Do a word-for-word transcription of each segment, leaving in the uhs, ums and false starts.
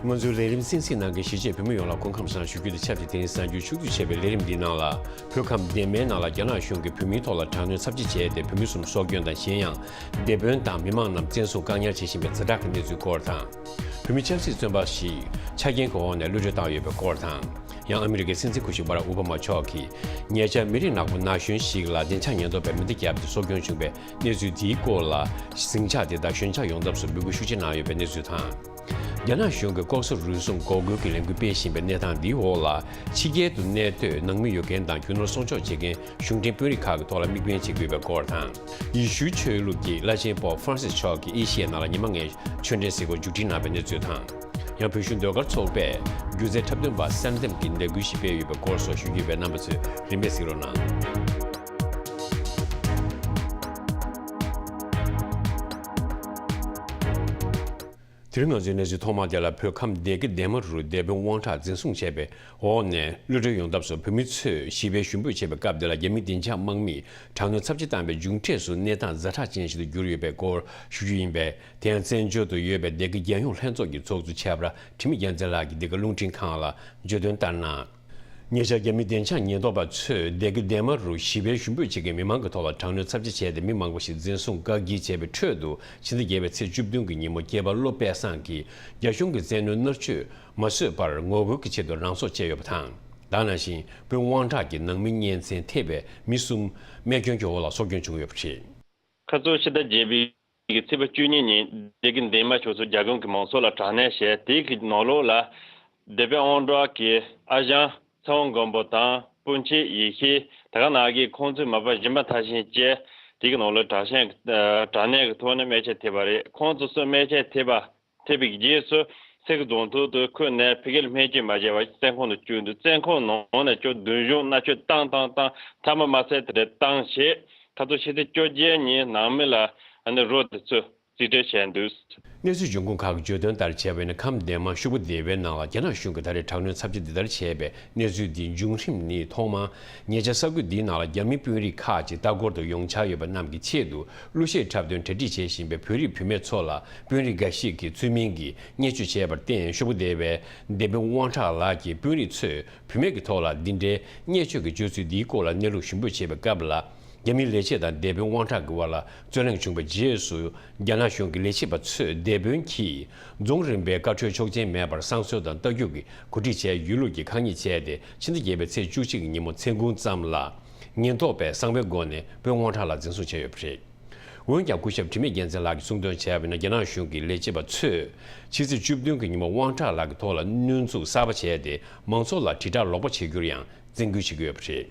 ང་ཚོའི་ལས་རིམ་གསན་གཟིགས་གནང་མཁན་གཞིས་བྱེས་བོད་མི་ཡོངས་ལ་སྐུ་ཁམས་བཟང་ཞུ་རྒྱུ་དང་ཆབས་ཅིག་དེ་རིང་གཟའ་མཇུག་ཕྱོགས་བསྡུས་བྱས་པའི་ལས་རིམ་འདིའི་ནང་ལ། བོད་ཁམས་འདན་མའི་ནང་ལ་རྒྱ་ནག་གཞུང་གིས་བོད་མིའི་ཐོག་ལ་དྲག་གནོན་ཚབས་ཆེ་བྱས་ཏེ། བོད་མི་གསུམ་སྲོག་སྐྱོན་དང་གཞན་ཡང་། སྡེ་དཔོན་དང་མི་མང་རྣམས་བཙན་བཟུང་བཀག་ཉར་བྱེད་བཞིན་པའི་ཛ་དྲག་གི་གནས་ཚུལ་སྐོར་དང་། བོད་མི་ཆབ་སྲིད་བཙོན་པ་ཞིག་ཆ་རྐྱེན་གྱི་འོག་ནས་གློད་གྲོལ་བཏང་ཡོད་པའི་སྐོར་དང་། ཡང་ཨ་མི་རི་ཀའི་སྲིད་འཛིན་སྐུ་ཞབས་བྷ་རག་ཨོ་བྷ་མ་མཆོག་གིས། ཉེ་ཆར་མི་རིགས་ནག་པོ་ན་གཞོན་ཞིག་ལ་བདེ་འཇགས་ཉེན་རྟོག་པས་མེ་མདའ་བརྒྱབ་སྟེ་སྲོག་སྐྱོན་བྱུང་བའི་གནས་ཚུལ་དེའི་སྐོར་ལ། ཟིང་ཆ་དེ་དག་ཞོད་འཇགས་ཡོང་ཐབས་སུ་འབོད་སྐུལ་ཤུགས་ཆེ་གནང་ཡོད་པའི་གནས་ཚུལ་དང་། རྒྱ་ནག་གཞུང་གིས་ལྐོག་ཟ་རུལ་སུངས་འགོག་རྒོལ་གྱི་ལས་འགུལ་སྤེལ་བཞིན་པའི་གནས་སྟངས་འདིའི་འོག་ལ། ཕྱི་རྒྱལ་དུ་གནས་སྡོད་ནང་མི་ཡོད་མཁན་དང་རྒྱུ་ནོར་སྲུང་སྐྱོབ་བྱེད་མཁན་གཞུང་འབྲེལ་དཔོན་རིགས་ཁག་གི་ཐོག་ལ་དམིགས་འབེན་བྱེད་དགོས་པའི་སྐོར་དང་། ཡེ་ཤུའི་ཆོས་ལུགས་ཀྱི་བླ་ཆེན་པོབ་ཧྥ་རན་སིས་མཆོག་གིས་ཨེ་ཤི་ཡའི་ནང་ལ་ཉི་མ་ལྔའི་ཆོས་འབྲེལ་གཟིགས་སྐོར་མཇུག་སྒྲིལ་གནང་བའི་གནས་ཚུལ་དང་། ཡང་བོད་གཞུང་ཟློས་གར་ཚོགས་པས་སྒྱུ་རྩལ་འཁྲབ་སྟོན་པ་གསར་འདེམས་ཀྱི་ལས་འགུལ་ཞིག་སྤེལ་ཡོད་པའི་སྐོར་སོགས་ཞུ་རྒྱུ་ཡོད་པས། རྣམ་པ་ཚོས་རིམ་པས་གཟིགས་རོགས་གནང་། དེ་རིང་ང་ཚོའི་གནས་ཚུལ་ཐོག་མ་དེ་ལ། བོད་ཁམས་སྡེ་དགེ་ལྡན་མ་རུ་སྡེ་དཔོན་དབང་གྲགས་འཛིན་བཟུང་བྱས་པའི་འོག་ནས་གློད་གྲོལ་ཡོང་ཐབས་སུ་བོད་མི་ཚོས་ཞི་བའི་ཞུ་འབོད་བྱས་པའི་སྐབས་དེ་ལ། རྒྱ་མི་བདེ་འཇགས་དམག་མིས་དྲག་གནོན་ཚབས་ཆེ་བཏང་བའི་མཇུག་འབྲས་སུ་གནས་སྟངས་ཛ་དྲག་ཅན་ཞིག་ཏུ་གྱུར་ཡོད་པའི་སྐོར་ཞུ་རྒྱུ་ཡིན་པས། དེ་ཡང་བཙན་བྱོལ་དུ་ཡོད་པའི་སྡེ་དགེ་རྒྱལ་ཡོངས་ལྷན་ཚོགས་ཀྱི་ཚོགས་གཙོ་ཆབ་བྲག་འཕྲིན་མེད་རྒྱལ་མཚན་ལགས་ཀྱིས་འདི་ག་རླུང་འཕྲིན་ཁང་ལ་བརྗོད་དོན་ལྟར་ན། ཉེ་ཆར་རྒྱ་མི་བདེ་འཇགས་ཉེན་རྟོག་པ་ཚོས་སྡེ་དགེ་ལྡན་མ་རུ་ཞི་བའི་ཞུ་འབོད་བྱེད་མཁན་མི་མང་གི་ཐོག་ལ་དྲག་གནོན་ཚབས་ཆེ་བྱས་ཏེ། མི་མང་པོ་ཞིག་འཛིན་བཟུང་བཀག་སྐྱིལ་བྱས་པའི་ཁྲོད་དུ། ཕྱི་ཟླ་བརྒྱད་པའི་ཚེས་བཅུ་བདུན་གྱི་ཉིན་མོ་སྐྱེས་པ་བློ་དཔལ་བཟང་གིས་རྒྱ་གཞུང་གི་བཙན་གནོན་མནར་གཅོད་མ་བཟོད་པར་ངོ་རྒོལ་གྱི་ཆེད་དུ་རང་སྲོག་བཅད་ཡོད་པ་དང་། དེ་ནང་བཞིན་དཔོན་དབང་གྲགས་ཀྱི་ནང་མི་གཉེན་ཚན་ཐེ་བའི་མི་གསུམ་རྨས་སྐྱོན་གྱི་འོག་ལ་སྲོག་སྐྱོན་བྱུང་ཡོད་པ་རེད། ཁ་སང་ཕྱི་ཟླ་བརྒྱད་པའི་གི་ཚེས་པ་བཅུ་གཉིས་ཉིན་སྡེ་དགེ་ལྡན་མ་ཕྱོགས་སུ་རྒྱ་གཞུང་གིས་མང་ཚོགས་ལ་དྲག་གནོན་བྱས། དེ་གི་ནང་ལོགས་ལ་སྡེ་དཔོན་དབང་གྲགས་ཀྱི་ཨ་ཞང་ཚེ་དབང་མགོན་པོ་དང་སྤུན་མཆེད་ཡེ་ཤེས། དེ་ག་ནང་བཞིན་ཁོང་ཚོའི་མ་པ་གཞན་པ་ཐ་ཤལ་བཅས་དེ་གི་ནང་ལོགས་དྲག་ཞན་དྲག་གནོན་གྱི་ཐོག་ནས་རྨས་ཆད་ཐེབས་པ་རེད། ཁོང་ཚོ་ཚོ་རྨས་ཆད་ཐེབས་པ་ཐེབས་པའི་རྗེས་སུ་སེ་གོལ་རྫོང་ཐོག་ཏུ་འཁོད་ནས་ཕ་གིར་སྨན་བཅོས་མ་བྱས་པར་བཙོན་ཁང་དུ་བཅུག་འདུག་བཙོན་ཁང་ནང་ནས་ཁྱོ་བདུན་གཞུང་མནར་གཅོད་བཏང་བཏང་བཏང་། ཐ་མ་མ་ཚད་དེ་འདྲ་བཏང་བྱས། ཁ་ཐུག་ཕྱི་ཚེས་བཅོ་བརྒྱད་ཉིན་ནང་མི་ལ་ཨ་ནི་རོ་དེ་ཚོ་རྩིས་སྤྲོད་བྱས་འདུག། གནས་ཚུལ་འབྱུང་ཁུངས་ཁག་གིས་བརྗོད་དོན་ལྟར་བྱས་པ་ཡིན་ན། ཁམས་འདན་མ་ཤོག་བུ་སྡེ་བའི་ནང་ལ་རྒྱ་ནག་གཞུང་གིས་ད་རེས་དྲག་གནོན་ཚབས་ཆེ་འདི་ལྟར་བྱས་པའི་གནས་ཚུལ་འདིའི་བྱུང་རིམ་ནི། ཐོག་མར་ཉེ་ཆར་ས་ཁུལ་འདིའི་ནང་ལ་རྒྱ་མི་དཔོན་རིགས་ཁག་ཅིག་ལྟ་སྐོར་དུ་ཡོང་འཆར་ཡོད་པ་རྣམས་ཀྱི་ཆེད་དུ། གླུ་གཞས་འཁྲབ་སྟོན་གྲ་སྒྲིག་བྱེད་བཞིན་པའི་བོད་རིགས་བུད་མེད་ཚོ་ལ་དཔོན་རིགས་འགའ་ཤས་ཀྱིས་ཚུལ་མིན་གྱིས་བརྙས་བཅོས་བྱས་པར་བརྟེན། ཤོག་བུ་སྡེ་བའི་སྡེ་དཔོན་དབང་གྲགས་ལགས་ཀྱིས་དཔོན་རིགས་ཚོས་བུད་མེད་ཀྱི་ཐོག་ལ་འདི་འདྲའི་བརྙས་བཅོས་ཀྱི་སྤྱོད་ཚུལ་འདིའི་སྐོར་ལ་གནས་ལུགས་ཞུ་འབོད་བྱེད་པའི་སྐབས་ལ། རྒྱ་མིའི་ལས་བྱེད་དང་སྡེ་དཔོན་དབང་གྲགས་ཀྱི་དབར་ལ་རྩོད་གླེང་བྱུང་བའི་རྗེས་སུ། རྒྱ་ནག་གཞུང་གི་ལས་བྱེད་པ་ཚོས་སྡེ་དཔོན་གྱིས་རྫོང་རིམ་པའི་བཀའ་འཁྲོལ་ཆོག་མཆན་མེད་པར་གསང་སྲོལ་དང་རྟ་རྒྱུག་གི་གོ་སྒྲིག་བྱས་ཡོད་ལུགས་ཀྱི་ཁ་ཉེས་བྱས་ཏེ། ཕྱི་ཟླ་བརྒྱད་པའི་ཚེས་བཅུ་གཅིག་གི་ཉིན་མོ་མཚན་གུང་ཙམ་ལ། ཉེན་རྟོག་པས་གསང་བའི་སྒོ་ནས་དཔོན་དབང་གྲགས་ལགས་འཛིན་བཟུང་བྱས་ཡོད་པ་རེད། འོན་ཀྱང་སྐུ་ཞབས་དྲི་མེད་རྒྱལ་མཚན་ལགས་ཀྱིས་གསུངས་དོན་བྱས་པ་ཡིན་ན། རྒྱ་ནག་གཞུང་གི་ལས་བྱེད་པ་ཚོས་ཕྱི་ཚེས་བཅུ་བདུན་གྱི་ཉིན་མོ་དབང་གྲགས་ལགས་ཀྱི་ཐོག་ལ་གནོན་འཛུགས་གསར་པ་བྱས་ཏེ། མང་ཚོགས་ལ་དྲིལ་བསྒྲགས་ལོག་པ་བྱེད་རྒྱུར་ཡང་བཙན་སྐུལ་བྱེད་ཀྱི་ཡོད་པ་རེད།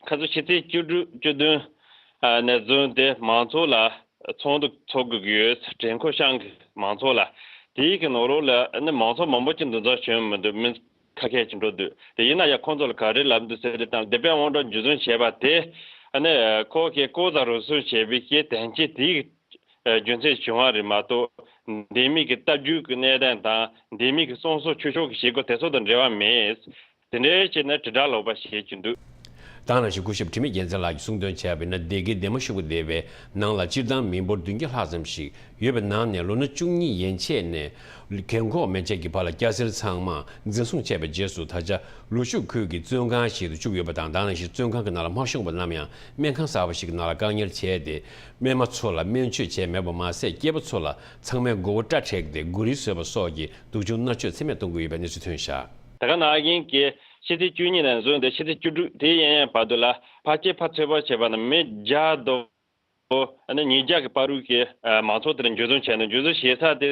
ཁ་སང་ཕྱི་ཚེས་བཅུ་དྲུག་བཅུ་བདུན་ནས་བཟུང་སྟེ་མང་ཚོགས་ལ་ཚོགས་འདུ་འཚོགས་དགོས་ཀྱི་ཡོད། བྲན་ཁོ་ཤང་གི་མང་ཚོགས་ལ། དེའི་གི་ནང་ལོགས་ལ་ནི་མང་ཚོགས་མང་པོ་ཅིག་འདུ་འཛོམས་བྱུང་མི་འདུག་མི་ཁ་ཁད་ཅིག་འགྲོ་འདུག་དེ་ཡིན་ན་ཡང་ཁོང་ཚོ་ལ་ག་རེ་ལབ་འདུག་ཟེར་དུས་དང་། སྡེ་དཔོན་དབང་གྲགས་འཛིན་བཟུང་བྱས་པ་དེ་ཨ་ནི་ཁོ་གིས་ལྐོག་ཟ་རུལ་སུངས་བྱས་པའི་གི་དོན་རྐྱེན་དེའི་རྒྱུ་མཚན་བྱུང་བ་རེད་མ་གཏོགས། འདས་མའི་གི་ལྟ་རྒྱུག་གི་གནས་སྟངས་དང་འདས་མའི་གི་གསང་སྲོག་ཆོད་ཆོག་གི་བྱེད་སྒོ་དེ་ཚོ་དང་འབྲེལ་བ་མེད། དེ་འདྲའི་བྱས་ན་དྲིལ་བསྒྲགས་ལོག་པ་བྱེད་ཀྱི་འདུག་དེ་ནང་བཞིན་སྐུ་ཞབས་དྲི་མེད་རྒྱལ་མཚན་ལགས་ཀྱིས་གསུངས་དོན་བྱས་པ་ཡིན་ན། སྡེ་དགེ་ལྡན་མ་ཤོག་བུ་སྡེ་བའི་ནང་ལ་སྤྱིར་བཏང་མི་འབོར་བདུན་བརྒྱ་ལྷག་ཙམ་ཞིག་ཡོད་པའི་ནང་ནས། ལོ་ན་བཅུ་གཉིས་ཡན་ཆད་ནས་རྒན་འཁོགས་མན་ཆད་ཀྱི་བར་ལ་སྐྱ་སེར་ཚང་མ་འཛིན་བཟུང་བྱས་པའི་རྗེས་སུ། ད་ཆ་ལུ་ཤུ་ཁུལ་གྱི་བཙོན་ཁང་ཞིག་ཏུ་བཅུག་ཡོད་པ་དང་། དེ་ནང་བཞིན་བཙོན་ཁང་གི་ནང་ལ་མ་ཤོང་བ་རྣམས་ཡང་སྨན་ཁང་གསར་པ་ཞིག་གི་ནང་ལ་བཀག་ཉར་བྱས་ཏེ། རྨས་མ་ཚོ་ལ་སྨན་བཅོས་བྱས་མེད་པ་མ་ཟད། སྐྱེས་པ་ཚོ་ལ་ཚང་མས་མགོ་བོ་སྐྲ་བྲེགས་ཏེ་མགོ་རིལ་བཟོས་པ་སོགས་ཀྱི་སྡུག་སྦྱོང་མནར་གཅོད་ཚད་མེད་གཏོང་གི་ཡོད་པའི་གནས་ཚུལ་ཐོན་བཞག་དེ་ག་ནང་བཞིན་གྱི་ཕྱི་ཚེས་བཅུ་གཉིས་ནས་བཟུང་སྟེ་ཕྱི་ཚེས་བཅུ་དྲུག་དེའི་གཡས་གཡོན་བར་དུ་ལ་ཕལ་ཆེར་ཕར་ཚོད་དཔག་བྱས་པ་ན་མི་བརྒྱ་དང་ཨ་ནི་ཉིས་བརྒྱ་གི་བར་དུ་གི་མང་ཚོགས་དེར་འཛིན་བཟུང་བྱས་ནས། འཛིན་བཟུང་བྱེད་ས་དེ་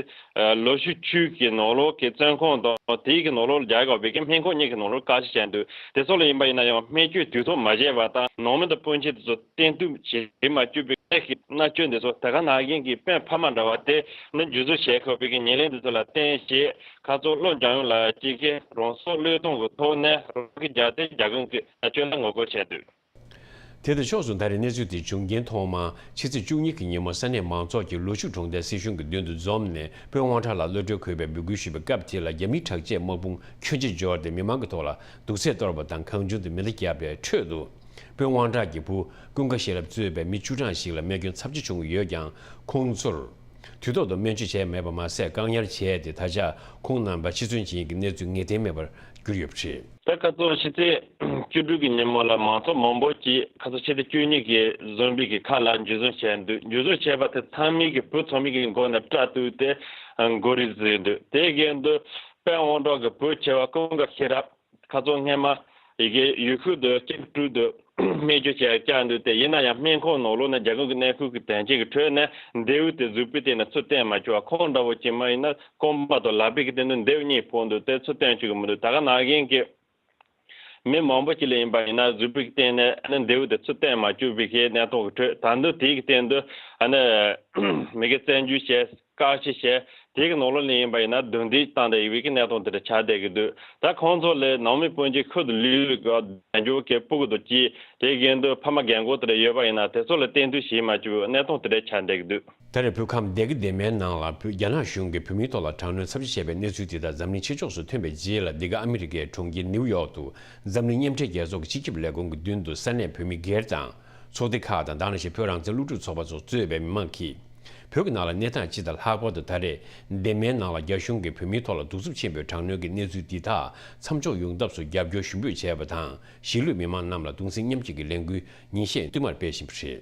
ལུ་ཤུ་ཁུལ་གྱི་ནང་ལོགས་ཀྱི་བཙོན་ཁང་དང་། དེའི་གི་ནང་ལོགས་ལ་རྒྱག་དགོས་པའི་གི་སྨན་ཁང་གཉིས་ཀྱི་ནང་ལོགས་བཀག་ཆ་བྱས་འདུག་དེ་ཚོ་ལ་ཡིན་པ་ཡིན་ན་ཡང་སྨན་བཅོས་དུས་ཐོག་མ་བྱས་པ་དང་། ནང་མི་དང་སྤུན་མཆེད་དེ་ཚོ་བསྟེན་གཏུགས་བྱེད་མ་བཅུག་པའི་གི་མནར་གཅོད་འདི་ཚོ། དེ་ག་ནང་བཞིན་གྱི་སྤུན་ཕ་མ་འདྲ་བ་དེ་ནི་འཛིན་བཟུང་བྱེད་དགོས་པའི་གི་ཉེར་ལེན་འདི་ཚོ་ལ་བརྟེན་བྱས། ཁ་སང་བློ་འཇམ་ཡོང་ལ་གཅིག་གིས་རང་སྲོག་བློས་གཏོང་གི་ཐོག་ནས་རང་གི་རྒྱབ་རྟེན་རྒྱ་གཞུང་གི་སྤྱོད་ལམ་ངོ་རྒོལ་བྱས་འདུག་དེ་དང་ཕྱོགས་སུ། ད་རེས་གནས་ཚུལ་དེ་བྱུང་རྐྱེན་ཐོག་མར་ཕྱི་ཚེས་བཅུ་གཉིས་ཀྱི་ཉིན་མོ་ས་གནས་མང་ཚོགས་ཀྱིས་ལུ་ཤུ་གྲོང་རྡལ་སྲིད་གཞུང་གི་མདུན་དུ་འཛོམས་ནས་དཔོན་དབང་གྲགས་ལ་གློད་གྲོལ་དགོས་པའི་འབོད་སྐུལ་ཞུས་པའི་སྐབས་དེ་ལ། རྒྱ་མིའི་དྲག་ཆས་དམག་དཔུང་ཁྱོན་ཆེ་འབྱོར་ཏེ་མི་མང་གི་ཐོག་ལ་དུག་རྫས་གཏོར་བ་དང་གང་བྱུང་དུ་མེ་མདའ་བརྒྱབ་པའི་ཁྲོད་དུ། དཔོན་དབང་གྲགས་ཀྱི་བུ་ཀུན་དགའ་ཤེས་རབ་གཙོས་པའི་མི་བཅུ་གྲངས་ཤིག་ལ་རྨས་སྐྱོན་ཚབས་ཆེ་བྱུང་ཡོད་ཀྱང་། ཁོང་ཚོར་ དུས་ཐོག་ཏུ་སྨན་བཅོས་བྱས་མེད་པ་མ་ཟད། བཀག་ཉར་བྱས་ཏེ། ད་ཆ་ཁོང་རྣམ་པ་ཕྱིར་ཚོན་བྱེད་མཁན་གྱི་གནས་ཚུལ་ངེས་གཏན་མེད་པར་གྱུར་ཡོད་པ་རེད། ད་ཁ་སང་ཕྱི་ཚེས་བཅུ་དྲུག་གི་ཉིན་མོ་ལ་མང་ཚོགས་མང་པོ་ཅིག་ཁ་སང་ཕྱི་ཚེས་བཅུ་གཉིས་ཀྱི་བཟོ་པའི་གི་ཁ་ལ་འཇུ་བཟུང་བྱས་འདུག་འཇུ་བཟུང་བྱས་པ་དེ་ཚང་མས་གི་བུ་ཚང་མས་གི་མགོ་ནས་སྐྲ་གཏུབས་ཏེ་མགོ་རིལ་བཟོས་འདུག་དེ་གའི་འདུག་དཔལ་དབང་གྲགས་ཀྱི་བུ་ཆེ་བ་ཀུན་དགའ་ཤེས་རབ། ཁ་སང་སྔོན་མ་ཡི་གེ་ཡུལ་ཤུལ་དུ་སྐྱིབས་སྤྲུལ་དུ་སྨན་བཅོས་བྱས་བཅར་འདུག་དེ་ཡིན་ན་ཡང་སྨན་ཁང་ནང་ལོགས་ནས་རྒྱལ་ཁབ་ཀྱི་གནས་སྐབས་ཀྱི་དོན་རྐྱེན་གྱི་ཁྲོད་ནས་མདེའུ་དེ་གཟུགས་པོའི་སྟེང་ནས་ཚུར་བསྟན་མ་བཅུག་ཁོང་འདྲ་བོ་ཅིག་མ་ཡིན་ན་རྐང་པ་དང་ལག་པའི་གི་སྟེང་དུ་མདེའུ་གཉིས་ཕོག་འདུག་དེ་ཚུར་བསྟན་བཅུག་གི་མི་འདུག་ད་ག་ནང་བཞིན་གྱི་མི་མང་པོ་ཅིག་ལ་ཡིན་པ་ཡིན་ན་གཟུགས་པོའི་སྟེང་ནས་ཨ་ནི་མདེའུ་དེ་ཚུར་བསྟན་མ་བཅུག་པའི་གི་གནས་སྟངས་ཀྱི་ཁྲོད། ད་འདི་དེའི་གི་སྟེང་དུ་ཨ་ནི་མི་གི་བཙན་འཛུལ་བྱས། བཀག་ཆ་བྱས། དེ་གི་ནང་ལོགས་ལ་ཡིན་པ་ཡིན་ན་རྡུང་རྡེག་བཏང་བསྡད་ཡོད་པའི་གི་གནས་སྟངས་དེ་འདྲ་ཆགས་བསྡད་ཀྱི་འདུག་ད་ཁོང་ཚོ་ལ་ནང་མི་སྤུན་མཆེད་ཤུལ་དུ་ལུས་ཀྱི་དལ་འབྱོར་གྱི་སྤུ་གུ་དང་བཅས། དེ་གི་འདུག་ཕ་མ་རྒན་གོག་དེ་འདྲ་ཡོད་པ་ཡིན་ན་དེ་ཚོ་ལ་བསྟེན་གཏུག་བྱེད་མ་བཅུག་གནས་སྟངས་དེ་འདྲ་ཆགས་བསྡད་ཀྱི་འདུག་ད་རེས་བོད་ཁམས་སྡེ་དགེ་སྡེ་མའི་ནང་ལ་བོད་རྒྱ་ནག་གཞུང་གིས་བོད་མིའི་ཐོག་ལ་དྲག་གནོན་ཚབས་ཆེ་བྱས་པའི་གནས་ཚུལ་དེ་དག་འཛམ་གླིང་ཕྱི་ཕྱོགས་སུ་ཐོན་པའི་རྗེས་ལ། འདི་ག་ཨ་མི་རི་ཀའི་གྲོང་ཁྱེར་ནིའུ་ཡོག་ཏུ་འཛམ་གླིང་མཉམ་འབྲེལ་རྒྱལ་ཚོགས་ཀྱི་སྤྱི་ཁྱབ་ལས་ཁུངས་ཀྱི་མདུན་དུ་ས་གནས་བོད་མི་སྒེར་དང་། ཚོགས་སྡེ་ཁག་དང་། དེ་ནང་བཞིན་བོད་རང་བཙན་སློབ་ཕྲུག་ཚོགས་པ་སོགས་གཙོས་པའི་མི་མང་གིས། བོད་ཀྱི་ནང་ལ་གནས་སྟངས་སྤྱི་དང་། ལྷག་པར་དུ་ད་རེས་སྡེ་མའི་ནང་ལ་རྒྱ་གཞུང་གིས་བོད་མིའི་ཐོག་ལ་གདུག་རྩུབ་ཆེན་པོའི་དྲག་གནོན་གྱི་གནས་ཚུལ་འདི་དག་མཚམས་འཇོག་ཡོང་ཐབས་སུ་རྒྱབ་སྐྱོར་ཞུ་འབོད་བྱས་པ་དང་། གཞིས་ལུས་མི་མང་རྣམས་ལ་གདུང་སེམས་མཉམ་སྐྱེད་ཀྱི་ལས་འགུལ་ཉིན་ཤས་བསྟུད་མར་སྤེལ་བཞིན་པ་རེད།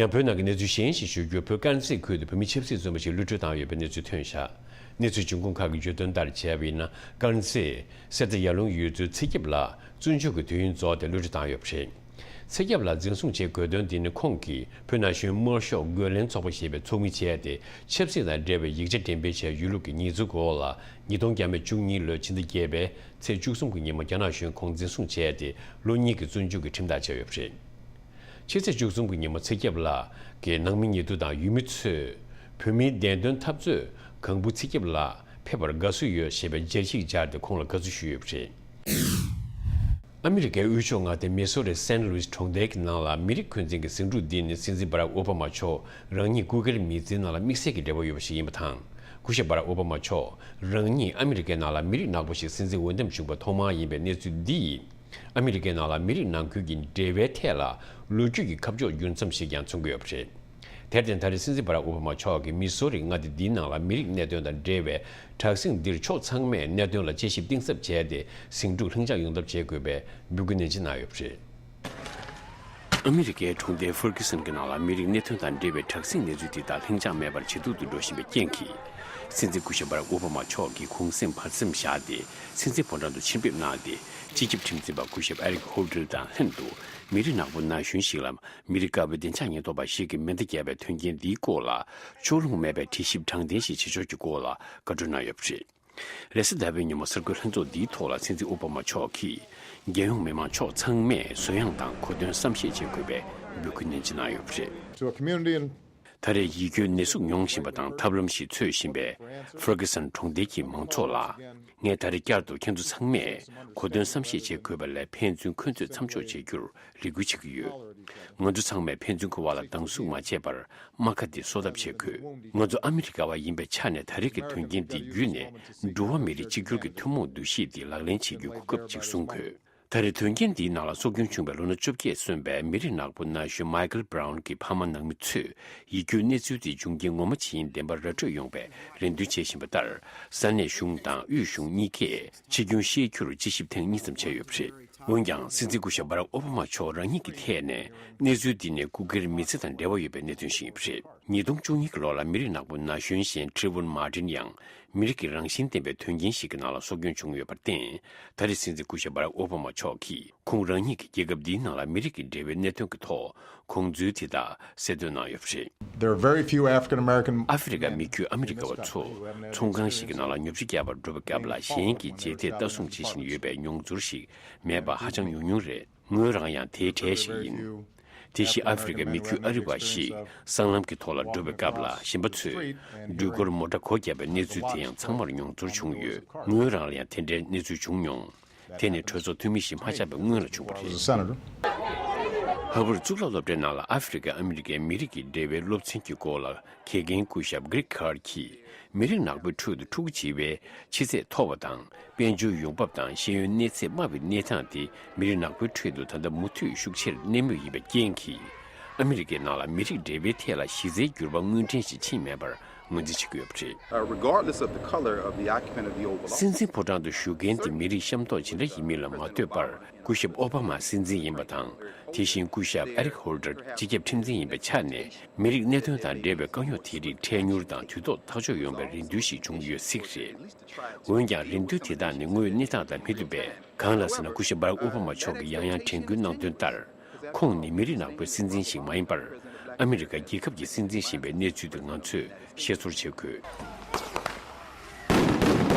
ཡང་བོད་ནང་གི་གནས་ཚུལ་གཞན་ཞིག་ཞུ་རྒྱུར། བོད་དཀར་མཛེས་ཁུལ་དུ་བོད་མི་ཆབ་སྲིད་བཙོན་པ་ཞིག་གློད་གྲོལ་བཏང་ཡོད་པའི་གནས་ཚུལ་ཐོན་བཞག་གནས་ཚུལ་འབྱུང་ཁུངས་ཁག་གིས་བརྗོད་དོན་ལྟར་བྱས་པ་ཡིན་ན། དཀར་མཛེས་གསེར་རྟ་ཡར་ལུང་ཡུལ་ཚོའི་ཚེ་སྐྱབས་ལགས་བཙོན་འཇུག་གི་དུས་ཡུན་རྫོགས་ཏེ་གློད་གྲོལ་བཏང་ཡོད་པ་རེད། ཚེ་སྐྱབས་ལགས་འཛིན་བཟུང་བྱེད་དགོས་དོན་འདི་ནི། ཁོང་གིས་བོད་ན་གཞོན་དམར་ཤོག་རྒོལ་ལན་ཚོགས་པ་ཞེས་པའི་ཚོགས་མི་བྱས་ཏེ། ཆབ་སྲིད་དང་འབྲེལ་བའི་ཡིག་ཆ་འགྲེམས་སྤེལ་བྱས་ཡོད་ལུགས་ཀྱི་ཉེས་འཛུགས་འོག་ལ། ཉིས་སྟོང་བརྒྱ་མེད་བཅུ་གཉིས་ལོའི་ཕྱི་ཟླ་བརྒྱད་པའི་ཚེས་བཅུ་གསུམ་གྱི་ཉིན་མོ་རྒྱ་ནག་གཞུང་ཁོང་འཛིན་བཟུང་བྱས་ཏེ། ལོ་གཉིས་ཀྱི་བཙོན་འཇུག་གི་ཁྲིམས་ཐག་བཅད་ཡོད་པ་རེད། ཕྱི་ཚེས་བཅུ་གསུམ་གྱི་ཉིན་མོ་ཚེ་སྐྱབས་ལགས་ཀྱི་ནང་མི་ཉེ་དུ་དང་ཡུལ་མི་ཚོས། བོད་མིའི་བདེན་དོན་འཐབ་རྩོད་གང་བུ་ཚེ་སྐྱབས་ལགས་ཕེབས་པར་དགའ་བསུ་ཡོད་ཞེས་པའི་འཇར་ཞིག་སྦྱར་ཏེ་ཁོང་ལ་དགའ་བསུ་ཞུས་ཡོད་པ་རེད། ཨ་མི་རི་ཀའི་དབུས་ཕྱོགས་མངའ་སྡེ་མི་སོ་རི་སན་ལུའིས་གྲོང་རྡལ་གྱི་ནང་ལ་མི་རིགས་འཁོན་འཛིན་གྱི་ཟིང་འཁྲུག་འདི་ནི། སྲིད་འཛིན་བྷ་རག་ཨོ་བྷ་མ་མཆོག་རང་ཉིད་སྐུ་སྒེར་མི་ཚེའི་ནང་ལ་དམིགས་བསལ་གྱི་འབྲེལ་བ་ཡོད་པ་ཞིག་ཡིན་པ་དང་། སྐུ་ཞབས་བྷ་རག་ཨོ་བྷ་མ་མཆོག་རང་ཉིད་ཨ་མི་རི་ཀའི་ནང་ལ་མི་རིགས་ནག་པོ་ཞིག་སྲིད་འཛིན་འོས་འདེམས་བྱུང་བ་ཐོག་མ་ཡིན་པའི་གནས་ཚུལ་འདི་ཡིས། ཨ་མི་རི་ཀའི་ནང་ལ་མི་རིགས་ནང་ཁུལ་གྱི་འབྲེལ་བའི་ཐད་ལ་ལོ་རྒྱུས་ཀྱི་ཁ་ཕྱོགས་འགྱུར་མཚམས་ཤིག་ཀྱང་མཚོན་གྱི་ཡོད་པ་རེད། དེར་བརྟེན། ད་རེས་སྲིད་འཛིན་བྷ་རག་ཨོ་བྷ་མ་མཆོག་གིས་མི་སོ་རི་མངའ་སྡེ་འདིའི་ནང་ལ་མི་རིགས་གནད་དོན་དང་འབྲེལ་བའི་དྲག་ཟིང་འདིར་ཕྱོགས་ཚང་མས་གནད་དོན་ལ་དཔྱད་ཞིབ་གཏིང་ཟབ་བྱས་ཏེ། ཟིང་འཁྲུག་ལྷིང་འཇགས་ཡོང་ཐབས་བྱེད་དགོས་པའི་འབོད་སྐུལ་ནན་ཆེ་གནང་ཡོད་པ་རེད། ཨ་མི་རི་ཀའི་གྲོང་སྡེ་ཧྥར་གྷི་སན་གྱི་ནང་ལ་མི་རིགས་གནད་དོན་དང་འབྲེལ་བའི་དྲག་ཟིང་གནས་ཚུལ་དེ་དག་ལྷིང་འཇགས་མེད་པར་ཇེ་སྡུག་ཏུ་འགྲོ་བཞིན་པའི་རྐྱེན་གྱིས། སྲིད་འཛིན་སྐུ་ཞབས་བྷ་རག་ཨོ་བྷ་མ་མཆོག་གིས་གུང་སེང་བར་མཚམས་བཞག་སྟེ། སྲིད་འཛིན་ཕོ་བྲང་དུ་ཕྱིར་ཕེབས་གནང་སྟེ། སྤྱི་ཁྱབ་ཁྲིམས་འཛིན་པ་སྐུ་ཞབས་ཨེ་རིག་ཧོལ་ཏྲིལ་དང་ལྷན་དུ། མི་རིགས་ནག་པོ་ན་གཞོན་ཞིག་ལ། མི་རིགས་དཀར་པོའི་བདེ་འཇགས་ཉེན་རྟོག་པ་ཞིག་གིས་མེ་མདའ་བརྒྱབ་པའི་དོན་རྐྱེན་འདིའི་སྐོར་ལ། ཕྱོགས་ལྷུང་མེད་པའི་དྲི་ཞིབ་དྲང་བདེན་ཞིག་བྱེད་ཕྱོགས་ཀྱི་སྐོར་ལ་བཀའ་འཁྲོལ་གནང་ཡོད་པ་རེད། རེས་གཟའ་ཟླ་བའི་ཉིན་མོ་གསར་འགོད་ལྷན་ཚོགས་འདིའི་ཐོག་ལ། སྲིད་འཛིན་ཨོ་བྷ་མ་མཆོག་གིས། རྒྱལ་ཡོངས་མི་མང་ཕྱོགས་ཚང་མས་གཟུ་ཡངས་དང་གོ་དོན་བསམ་ཤེས་བྱེད་དགོས་པའི་འབོད་སྐུལ་ནན་ཆེ་གནང་ཡོད་པ་རེད། To a community in ད་རེས་ཡིད་སྐྱོའི་ནད་ཟུག་མྱོང་བཞིན་པ་དང་ཐབས་ལམ་ཞིག་འཚོལ་བཞིན་པའི་ཧྥར་གྷི་སན་གྲོང་རྡལ་གྱི་མང་ཚོགས་ལ། ངས་ད་རེས་བསྐྱར་དུ་ཁྱེད་ཚོ་ཚང་མས་གོ་དོན་བསམ་ཤེས་བྱེད་དགོས་པ་ལས། ཕན་ཚུན་འཁོན་རྩོད་མཚམས་འཇོག་བྱེད་རྒྱུར་རེ་སྐུལ་བྱེད་ཀྱི་ཡོད། ང་ཚོ་ཚང་མས་ཕན་ཚུན་གྱི་དབར་ལ་སྡང་ཟུག་མ་བྱས་པར། རྨ་ཁ་འདི་གསོ་ཐབས་བྱེད་དགོས། ང་ཚོ་ཨ་མི་རི་ཀ་བ་ཡིན་པའི་ཆ་ནས། ད་རེས་ཀྱི་དོན་རྐྱེན་འདི་བརྒྱུད་ནས། འགྲོ་བ་མི་རིགས་གཅིག་གྱུར་གྱི་ཐུན་མོང་འདུ་ཤེས་འདི་ལག་ལེན་བྱེད་རྒྱུའི་གོ་སྐབས་ཅིག་བཟུང་དགོས། ད་རེས་དོན་རྐྱེན་འདིའི་ནང་ལ་སྲོག་སྐྱོན་བྱུང་བའི་ལོ་ན་བཅོ་བརྒྱད་སོན་པའི་མི་རིགས་ནག་པོ་ན་གཞོན་མའི་ཀལ་བྷ་རའུན་གྱི་ཕ་མ་ནང་མི་ཚོས། ཡིད་སྐྱོའི་གནས་ཚུལ་དེའི་འབྱུང་རྐྱེན་ངོ་མ་ཇི་ཡིན་བདེན་པ་ར་སྤྲོད་ཡོང་བའི་རེ་འདུན་བྱེད་བཞིན་པ་ལྟར། ས་གནས་གཞུང་དང་དབུས་གཞུང་གཉིས་ཀས་ཕྱི་སྐྱོན་ཤེས་རྒྱུར་དཔྱད་ཞིབ་ཐེངས་གཉིས་ཙམ་བྱས་ཡོད་པ་རེད། འོན་ཀྱང་། སྲིད་འཛིན་སྐུ་ཞབས་བྷ་རག་ཨོ་བྷ་མ་མཆོག་རང་ཉིད་ཀྱི་ཐད་ནས། གནས་ཚུལ་འདི་ནི་སྐུ་སྒེར་མི་ཚེ་དང་འབྲེལ་བ་ཡོད་པའི་གནད་དོན་ཞིག་ཡིན་པ་རེད། ཉིས་སྟོང་བཅུ་གཉིས་ཀྱི་ལོ་ལ་མི་རིགས་ནག་པོ་ན་གཞོན་གཞན་ཁྲི་ཝུན་མར་ཏིན་ཡང་། མི་རིགས་ཀྱི་རང་བཞིན་ལྡན་པའི་དོན་རྐྱེན་ཞིག་གི་ནང་ལ་སྲོག་སྐྱོན་བྱུང་ཡོད་པར་བརྟེན། ད་རེས་སྲིད་འཛིན་སྐུ་ཞབས་བྷ་རག་ཨོ་བྷ་མ་མཆོག་གིས། ཁོང་རང་ཉིད་ཀྱི་རྒྱལ་ཁབ་འདིའི་ནང་ལ་མི་རིགས་ཀྱི་འབྲེལ་བའི་གནད་དོན་གྱི་ཐོག་དགོངས་ཚུལ་དེ་དག་གསལ་སྟོན་གནང་ཡོད་པ་རེད། There are very few African American ཨ་ཧྥེ་རི་ཁ་མི་རྒྱུད་ཨ་མི་རི་ཀ་བ་ཚོ་ཚོང་ཁང་ཞིག་གི་ནང་ལ་ཉོ་ཆ་རྒྱག་པར་འགྲོ་བའི་སྐབས་ལ། གཞན་གྱིས་རྗེས་འདེད་ལྟ་སྲུང་བྱེད་བཞིན་ཡོད་པའི་མྱོང་ཚོར་ཞིག་མེད་པ་ཧ་ཅང་ཉུང་ཉུང་རེད། ངོས་རང་ཡང་དེའི་གྲས་ཤིག་ཡིན། དེ་བཞིན་ཨ་ཧྥེ་རི་ཁ་མི་རྒྱུད་ཨ་རི་བ་ཞིག་སྲང་ལམ་གྱི་ཐོག་ལ་འགྲོ་བའི་སྐབས་ལ། གཞན་པ་ཚོས་འགྲུལ་འཁོར་མོ་ཊ་སྒོ་བརྒྱབ་པའི་གནས་ཚུལ་དེ་ཡང་ཚང་མར་མྱོང་ཚོར་བྱུང་ཡོད། ངོས་རང་ལ་ཡང་དེ་འདྲའི་གནས་ཚུལ་བྱུང་མྱོང་། དེ་ནི་གྲོས་ཚོགས་འཐུས་མི་ཞིག་མ་ཆགས་པའི་སྔོན་ལ་བྱུང་བ་རེད། Senator ཧར་ཝརཌ་གཙུག་ལག་སློབ་གྲྭའི་ནང་ལ་ཨ་ཧྥེ་རི་ཁ་ཨ་མི་རི་ཀའི་མི་རིགས་ཀྱི་འབྲེལ་བའི་སློབ་ཚན་གྱི་སྐོར་ལ། དགེ་རྒན་སྐུ་ཞབས་གྷི་རིག་ཁར་གྱིས། མི་རིགས་ནག་པོའི་ཁྲོད་དུ་ཕྲུ་གུ་བྱིས་པའི་ཆུ་ཚད་མཐོ་བ་དང་། དཔལ་འབྱོར་ཡོང་འབབ་དང་ཤེས་ཡོན་གནས་ཚད་དམའ་བའི་གནས་སྟངས་དེ། མི་རིགས་ནག་པོའི་ཁྲོད་དུ་ད་ལྟ་མུ་མཐུད་ཤུགས་ཆེར་གནས་མུས་ཡིན་པའི་རྐྱེན་གྱིས། ཨ་མི་རི་ཀའི་ནང་ལ་མི་རིགས་འབྲེལ་བའི་ཐད་ལ་གཞི་རྩའི་འགྱུར་བ་དངོས་འབྲེལ་ཞིག་ཕྱིན་མེད་པར་ངོས་འཛིན་བྱེད་ཀྱི་ཡོད་པ་རེད། Uh, regardless of the color of the occupant of the Oval Office, སྲིད་འཛིན་ཕོ་བྲང་དུ་བཞུགས་མཁན་དེ་མི་རིགས་གཤམ་ཐོག་ཇི་འདྲ་ཡིན་མིན་ལ་མ་ལྟོས་པར། སྐུ་ཞབས་ཨོ་བྷ་མ་སྲིད་འཛིན་ཡིན་པ་དང་། དེ་བཞིན་སྐུ་ཞབས་ཨེ་རིག་ཧོལ་ཏར་སྤྱི་ཁྱབ་ཁྲིམས་འཛིན་ཡིན་པའི་ཆ་ནས། མི་རིགས་གནད་དོན་དང་འབྲེལ་བའི་དཀའ་རྙོག་དེ་རིགས་འཕྲལ་མྱུར་དང་དུས་ཐོག་ཐག་གཅོད་ཡོང་བའི་རེ་འདུན་ཞིག་བྱུང་ཡོད་སྲིད་ཀྱི་རེད། འོན་ཀྱང་རེ་འདུན་དེ་དག་ནི་དངོས་ཡོད་གནས་སྟངས་དང་མི་མཐུན་པས། གང་ལ་ཟེར་ན། སྐུ་ཞབས་སྦ་རག་ཨོ་བྷ་མ་མཆོག་གིས་ཡང་ཡང་དྲན་སྐུལ་གནང་དོན་ལྟར། ཁོང་ནི་མི་རིགས་ནག་པོའི་སྲིད་འཛིན་ཞིག་མ་ཡིན་པར། ཨ་མི་རི་ཀ་རྒྱལ་ཁབ་ཀྱི་སྲིད་འཛིན་ཞིག་ཡིན་པའི་གནས་ཚུལ་དེ་ང་ཚོས་ཤེས་ཚོར་བྱེད་དགོས།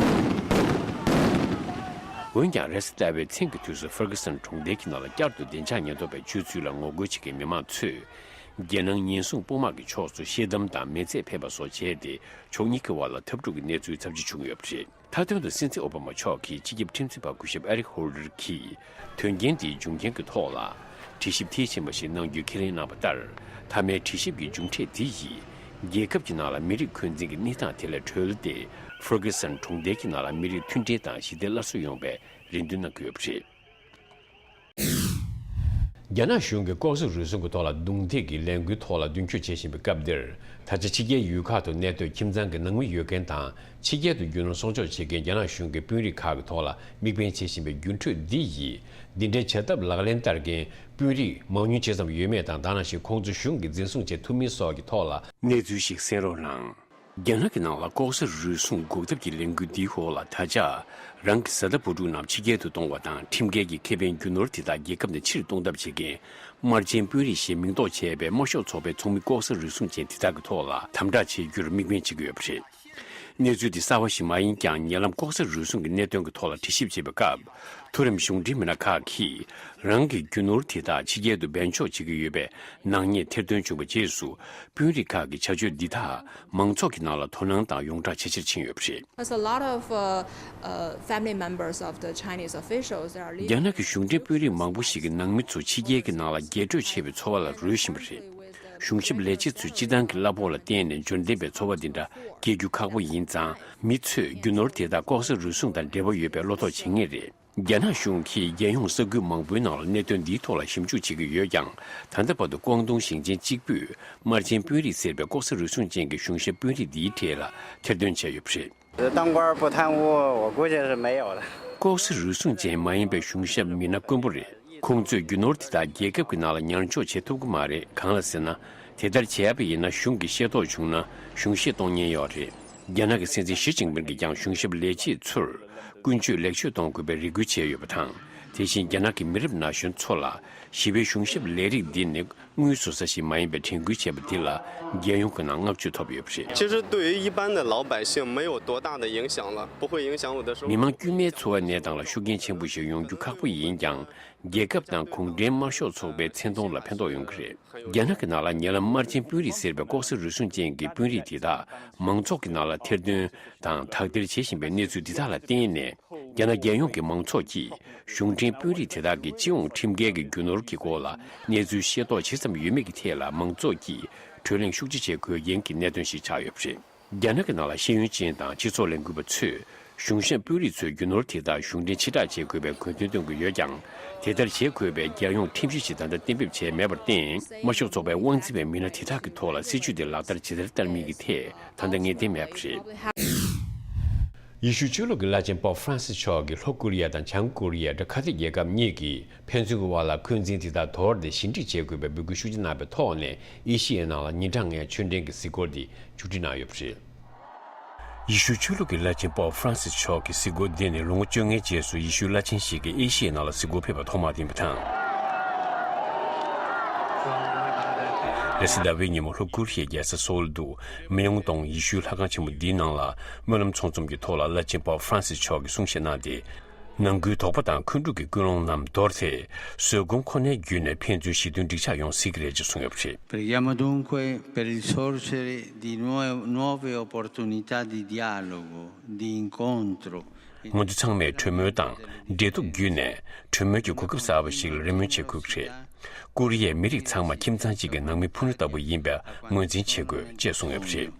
འོན་ཀྱང་རེས་གཟའ་ཟླ་བའི་མཚན་གྱི་དུས་སུ་ཧྥར་གྷི་སན་གྲོང་རྡལ་གྱི་ནང་ལ་བསྐྱར་དུ་བདེ་འཇགས་ཉེན་རྟོག་པའི་སྤྱོད་ཚུལ་ལ་ངོ་རྒོལ་བྱེད་མཁན་མི་མང་ཚོས། རྒྱལ་ནང་ཉེན་སྲུང་དཔུང་དམག་གི་ཕྱོགས་སུ་ཤེལ་དམ་དང་མེ་ལྩེད་འཕེན་པ་སོགས་བྱས་ཏེ། ཕྱོགས་གཉིས་ཀྱི་དབར་ལ་འཐབ་འཁྲུག་གི་གནས་ཚུལ་ཚབས་ཆེ་བྱུང་ཡོད་པ་རེད། མཐའ་དོན་དུ་སྲིད་འཛིན་ཨོ་བྷ་མ་མཆོག་གིས་སྤྱི་ཁྱབ་ཁྲིམས་འཛིན་པ་སྐུ་ཞབས་ཨེ་རིག་ཧོལ་ཏར་གྱིས། དོན་རྐྱེན་དེའི་འབྱུང་རྐྱེན་གྱི་ཐོག་ལ། དྲི་ཞིབ་མཐིལ་ཕྱིན་པ་ཞིག་གནང་རྒྱུའི་ཁས་ལེན་གནང་བ་ལྟར། མཐའ་མའི་དྲི་ཞིབ་ཀྱི་མཇུག་འབྲས་དེ་ཡིས། རྒྱལ་ཁབ་ཀྱི་ནང་ལ་མི་རིགས་འཁོན་འཛིན་གྱི་གནས་སྟངས་དེ་ལས་གྲོལ་ཏེ། ཧྥར་གྷི་སན་གྲོང་རྡལ་གྱི་ནང་ལ་མི་རིགས་མཐུན་སྒྲིལ་དང་ཞི་བདེ་སླར་གསོ་ཡོང་བའི་རེ་འདུན་གནང་གི་ཡོད་པ་རེད། རྒྱ་ནག་གཞུང་གིས་ལྐོག་ཟ་རུལ་སུངས་ཀྱི་ཐོག་ལ་རྡུང་རྡེག་གི་ལས་འགུལ་ཐོག་ལ་མདུན་སྐྱོད་བྱེད་བཞིན་པའི་སྐབས་འདིར། ད་ཆ་ཕྱི་རྒྱལ་ཡུལ་ཁག་ཏུ་གནས་སྡོད་ཁྱིམ་ཚང་གི་ནང་མི་ཡོད་མཁན་དང་། ཕྱི་རྒྱལ་དུ་རྒྱུ་ནོར་སྲུང་སྐྱོབ་བྱེད་མཁན་རྒྱ་ནག་གཞུང་གི་དཔོན་རིགས་ཁག་གི་ཐོག་ལ་དམིགས་འབེན་བྱེད་བཞིན་པའི་འགྱུར་འགྲོས་འདི་ཡིས། འདི་འདྲའི་བྱ་ཐབས་ལག་ལེན་བསྟར་མཁན་དཔོན་རིགས་མང་ཉུང་ཇི་ཙམ་ཡོད་མེད་དང་། ད་ནང་བཞིན་ཁོང་ཚོ་གཞུང་གིས་འཛིན་བཟུང་བྱེད་ཐུབ་མིན་སོགས་ཀྱི་ཐོག་ལ་གནས་ཚུལ་ཞིག་གསན་རོགས་གནང་། རྒྱ་ནག་གི་ནང་ལ་ལྐོག་ཟ་རུལ་སུངས་འགོག་ཐབས་ཀྱི་ལས་འགུལ་འདིའི་འོག་ལ། ད་ཆ་རང་གི་བཟའ་ཟླ་བུ་ཕྲུག་རྣམས་ཕྱི་རྒྱལ་དུ་གཏོང་བ་དང་། ཁྲིམས་འགལ་གྱི་ཁེ་ཕན་རྒྱུ་ནོར་དེ་དག་རྒྱལ་ཁབ་ནས་ཕྱིར་གཏོང་ཐབས་བྱེད་མཁན་དམར་རྗེན་དཔོན་རིགས་ཞེས་མིང་འདོགས་བྱས་པའི་དམར་ཤོག་ཚོགས་པའི་ཚོགས་མི་ལྐོག་ཟ་རུལ་སུངས་ཅན་དེ་དག་གི་ཐོག་ལ་དམ་དྲག་བྱེད་རྒྱུར་དམིགས་འབེན་བྱེད་ཀྱི་ཡོད་པ་རེད། གནས་ཚུལ་འདི་གསར་བ་ཞིག་མ་ཡིན་ཀྱང་། ཉེ་ལམ་ལྐོག་ཟ་རུལ་སུངས་ཀྱི་གནད་དོན་གྱི་ཐོག་ལ་དྲི་ཞིབ་བྱེད་པའི་སྐབས། མཐོ་རིམ་གཞུང་འབྲེལ་མི་སྣ་ཁག་གིས་རང་གི་རྒྱུ་ནོར་དེ་དག་ཕྱི་རྒྱལ་དུ་འབེན་འཇོག་བྱེད་ཀྱི་ཡོད་པའི་ནག་ཉེས་ཐེར་འདོན་བྱུང་བའི་རྗེས་སུ། དཔོན་རིགས་ཁག་གི་བྱ་སྤྱོད་འདི་དག་མང་ཚོགས་ཀྱི་ནང་ལ་དོ་སྣང་དང་ཡོངས་གྲགས་ཇེ་ཆེར་ཕྱིན་ཡོད་པ་རེད། Because a lot of, uh, uh, family members of the Chinese officials are leaving. རྒྱ་ནག་གི་གཞུང་འབྲེལ་དཔོན་རིགས་མང་པོ་ཞིག་གི་ནང་མི་ཚོ་ཕྱི་རྒྱལ་གྱི་ནང་ལ་རྒྱས་སྤྲོས་ཆེ་བའི་འཚོ་བ་ལ་རོལ་བཞིན་པ་རེད། གཞུང་ཞབས་ལས་བྱེད་ཚོས་སྤྱིར་བཏང་གི་གླ་ཕོགས་ལ་བརྟེན་ནས་འབྱོར་ལྡན་པའི་འཚོ་བ་འདི་འདྲ་སྐྱེལ་རྒྱུ་ཁག་པོ་ཡིན་ཙང་། མི་ཚོས་རྒྱུ་ནོར་དེ་དག་ལྐོག་ཟ་རུལ་སུངས་དང་འབྲེལ་བ་ཡོད་པའི་བློ་དོགས་བྱེད་ངེས་རེད། རྒྱ་ནག་གཞུང་གིས་རྒྱལ་ཡོངས་ས་ཁུལ་མང་པོའི་ནང་ལ་གནད་དོན་འདིའི་ཐོག་ལ་ཞིབ་འཇུག་བྱེད་ཀྱི་ཡོད་ཀྱང་། ད་ལྟ་བར་དུ་ཀོང་ཏུང་ཞིང་ཆེན་གཅིག་པུས་དམར་རྗེན་དཔོན་རིགས་ཟེར་བའི་ལྐོག་ཟ་རུལ་སུངས་ཅན་གྱི་གཞུང་ཞབས་དཔོན་རིགས་འདིའི་གྲས་ལ་ཐེར་འདོན་བྱས་ཡོད་པ་རེད། 当官儿不贪污，我估计是没有的。ལྐོག་ཟ་རུལ་སུངས་ཅན་མ་ཡིན་པའི་གཞུང་ཞབས་མི་སྣ་དཀོན་པོ་རེད། ཁོང་ཚོས་རྒྱུ་ནོར་དེ་དག་རྒྱལ་ཁབ་ཀྱི་ནང་ལ་ཉར་འཇོག་བྱེད་ཐུབ་ཀྱི་མ་རེད། གང་ལ་ཟེར་ན། དེ་ལྟར་བྱས་པ་ཡིན་ན་གཞུང་གིས་ཤེས་རྟོགས་བྱུང་ན་གཞུང་བཞེས་གཏོང་ཉེན་ཡོད་རེད། རྒྱ་ནག་གི་སྲིད་འཛིན་ཞི་ཅིན་ཕིང་གིས་ཀྱང་གཞུང་ཞབས་ལས་བྱེད་ཚོར་ཀུན་སྤྱོད་ལེགས་བཅོས་གཏོང་དགོས་པའི་རེ་སྐུལ་བྱས་ཡོད་པ་དང་། དེ་བཞིན་རྒྱ་ནག་གི་མི་རབས་ན་གཞོན་ཚོ་ལ་ཞི་བའི་གཞུང་ཞབས་ལས་རིགས་འདི་ནི་དངུལ་བཟོ་ས་ཞིག་མ་ཡིན་པའི་དྲན་སྐུལ་བྱས་པ་འདི་ལ་རྒྱལ་ཡོངས་ཀྱི་ནང་བསྔགས་བརྗོད་ཐོབ་ཡོད་པ་རེད། 其实对于一般的老百姓没有多大的影响了，不会影响我的生活。མི་མང་དཀྱུས་མའི་འཚོ་བའི་གནས་སྟངས་ལ་ཤུགས་རྐྱེན་ཆེན་པོ་ཞིག་ཡོང་རྒྱུ་ཁག་པོ་ཡིན་ཀྱང་། རྒྱལ་ཁབ་དང་གུང་ཁྲན་དམར་ཤོག་ཚོགས་པའི་མཚན་མཐོང་ལ་ཕན་ཐོགས་ཡོང་གི་རེད། རྒྱ་ནག་གི་ནང་ལ་ཉེ་ལམ་དམར་རྗེན་དཔོན་རིགས་ཟེར་བའི་ལྐོག་ཟ་རུལ་སུངས་ཅན་གྱི་དཔོན་རིགས་དེ་དག་མང་ཚོགས་ཀྱི་ནང་ལ་ཐེར་འདོན་དང་དག་ཐེར་བྱེད་བཞིན་པའི་གནས་ཚུལ་འདི་དག་ལ་བརྟེན་ནས། རྒྱ་ནག་རྒྱལ་ཡོངས་ཀྱི་མང་ཚོགས་ཀྱིས་གཞུང་འབྲེལ་དཔོན་རིགས་དེ་དག་གི་སྤྱི་ཡོངས་ཁྲིམས་འགལ་གྱི་རྒྱུ་ནོར་གྱི་སྐོར་ལ་གནས་ཚུལ་ཤེས་རྟོགས་ཇི་ཙམ་ཡོད་མེད་ཀྱི་ཐད་ལ་མང་ཚོགས་ཀྱིས་གྲོས་གླེང་ཤུགས་ཆེ་བྱེད་དགོས་རྐྱེན་གྱི་གནད་དོན་ཞིག་ཆགས་ཡོད་པ་རེད། རྒྱ་ནག་གི་ནང་ལ་ཤེས་ཡོན་ཅན་དང་སྤྱི་ཚོགས་ལས་འགུལ་བ་ཚོས་གཞུང་ཞབས་དཔོན་རིགས་ཚོའི་རྒྱུ་ནོར་དེ་དག་གཞུང་འབྲེལ་ཕྱིར་བསྒྲགས་བྱེད་དགོས་པའི་དགོས་འདུན་བཏོན་གྱི་ཡོད་ཀྱང་། དེ་ལྟར་བྱེད་དགོས་པའི་རྒྱལ་ཡོངས་ཁྲིམས་གཞི་ཞིག་ད་ལྟ་གཏན་འབེབས་བྱས་མེད་པར་བརྟེན། དམར་ཤོག་ཚོགས་པའི་དབང་འཛིན་པའི་མི་སྣ་དེ་དག་གི་ཐོག་ལ་སྲིད་བྱུས་དེ་ལག་བསྟར་ཇི་ལྟར་བསྟར་མིན་གྱི་ཐད་ད་ལྟ་ངེས་གཏན་མེད་པ་རེད། ཡེ་ཤུ་ཆོས་ལུགས་ཀྱི་བླ་ཆེན་པོབ་ཧྥ་རན་སིས་མཆོག་གིས་ལྷོ་ཀོ་རི་ཡ་དང་བྱང་ཀོ་རི་ཡ་འདྲ་ཁ་ཐེག་རྒྱལ་ཁབ་གཉིས་ཀྱིས་ཕན་ཚུན་གྱི་དབར་ལ་འཁོན་འཛིན་དེ་དག་དོར་ཏེ་ཞི་འགྲིག་བྱེད་དགོས་པའི་འབོད་སྐུལ་ཤུགས་ཆེ་གནང་བའི་ཐོག་ནས། ཨེ་ཤི་ཡའི་ནང་ལ་ཉིན་གྲངས་ལྔའི་ཆོས་འབྲེལ་གྱི་གཟིགས་སྐོར་འདི་མཇུག་སྒྲིལ་གནང་ཡོད་པ་རེད། ཡེ་ཤུ་ཆོས་ལུགས་ཀྱི་བླ་ཆེན་པོབ་ཧྥ་རན་སིས་མཆོག་གི་གཟིགས་སྐོར་འདི་ནི་ལོ་ངོ་བཅོ་ལྔའི་རྗེས་སུ་ཡེ་ཤུའི་བླ་ཆེན་ཞིག་གིས་ཨེ་ཤི་ཡའི་ནང་ལ་གཟིགས་སྐོར་ཕེབས་པ་ཐོག་མ་དེ་ཡིན་པ་དང་། རེས་གཟའ་ཟླ་བའི་ཉིན་མོ་ལྷོ་ཀོ་རི་ཡའི་རྒྱལ་ས་སོའུལ་དུ་མི་ཡོང་སྟོང་ཡེ་ཤུའི་ལྷ་ཁང་ཆེན་མོ་འདིའི་ནང་ལ་སྨོན་ལམ་ཚོགས་འཛོམས་ཀྱི་ཐོག་ལ་བླ་ཆེན་པོབ་ཧྥ་རན་སིས་མཆོག་གིས་གསུང་བཤད་གནང་སྟེ། ནང་ཁུལ་དོགས་པ་དང་འཁོན་འཁྲུག་གི་ཀུན་སློང་རྣམས་དོར་ཏེ། བཟོད་སྒོམ་ཁོ་ནའི་བརྒྱུད་ནས་ཕན་ཚུན་ཞི་མཐུན་འགྲིག་འཇགས་ཡོང་སྲིད་ཀྱི་རེད་ཅེས་གསུངས་ཡོད་པ་རེད། Preghiamo dunque per il sorgere di nuove, nuove opportunità di dialogo, di incontro. ང་ཚོ་ཚང་མས་གྲོས་མོལ་དང་འབྲེལ་གཏུག་བརྒྱུད་ནས་གྲོས་མོལ་གྱི་གོ་སྐབས་གསར་པ་ཞིག་ལ་རེ་སྨོན་བྱེད་དགོས་ཀྱི་རེད། ཀོ་རི་ཡའི་མི་རིགས་ཚང་མ་ཁྱིམ་ཚང་གཅིག་གི་ནང་མི་ཕུ་ནུ་ལྟ་བུ་ཡིན་པ་ངོས་འཛིན་བྱེད་དགོས་ཅེས་གསུངས་ཡོད་པ་རེད།